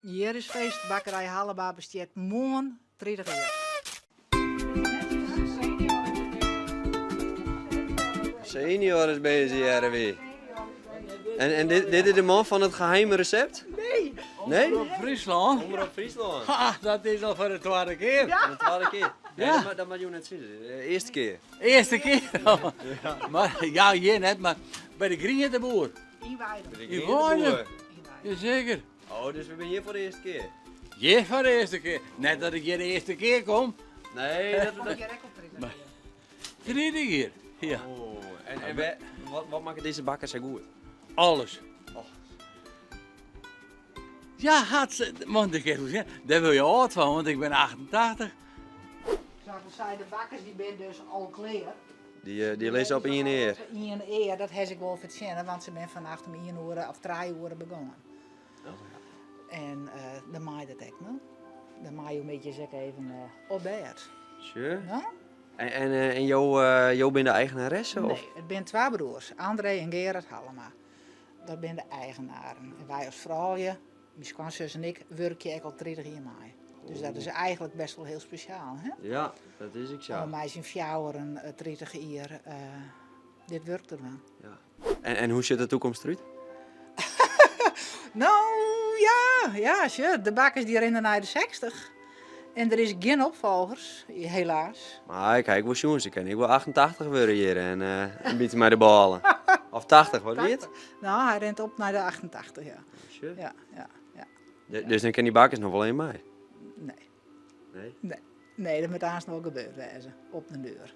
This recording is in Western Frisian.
Hjir is feest, Bakkerij Hallema bestiet moarn 30 jier. Senior is bezig, hearre wy. En, en dit, dit is de man fan it geheime resept? Nee. Nee? Omrop Fryslân. Omrop Fryslân. Ha, dat is al foar de twadde kear. Ja. De twadde kear. Nee, Ja. dat, dat moat jo net sizze. De earste kear. Earste kear. Mar ja, hjir net, mar by de grienteboer. Yn Weidum. By de Yn grienteboer. Weidum. Jazeker. Oh, dus we binne hjir foar de earste kear? Hjir foar de earste kear. Net dat ik hjir de earste kear kom. Nee, dat... Kom hjir ek al 30 jier. 30 jier, ja. Oh, en, en wêr, wat, wat makket dizze bakker sa goed? Alles. Oh. Ja, hat, want ik even dêr wurd je âld fan, want ik bin 88. Sa't ik sei, de bakkers dy binne dus al klear. Dy, dy lizze op ien ear. Op ien ear, dat ha se ek wol fertsjinne, want se binne fannacht om ien oere of trije oere begongen. Oh, ja. En uh, dan mei dat ek, no? Dan mei jo middeis ek even uh, op bêd. Sure. No? En, en, eh, en jo, uh, jo binne de eigenaresse? Of? Nee, it binne twa broers, André en Gerard Hallema. Dat binne de eigenaren. En wy as froulju, myn skoansus en ik, wurkje ek al 30 jier mei. Dus dat is eigenlijk best wol hiel spesjaal, hè? Ja, dat is ek sa. Om mei syn fjouweren 30 jier uh, dit wurk te dwaan. Ja. En, en hoe sjocht de toekomst derút? Nou, ja, ja, sjoch, de bakkers dy rinne nei de 60. En der is gjin opfolgers, helaas. Mar ik ha ek wol sjoen, se kinne ek wol 88 wurde hjir en uh, in bytsje mei de bôle. Of 80, wat wie it? Nou, hy rint op nei de 88, ja. Sjoch. Ja, ja, ja. Dus dan kin dy bakkers noch wol even mei? Nee. Nee? Nee, nee dat moat aanst wol gebeurd wêze, op den duer.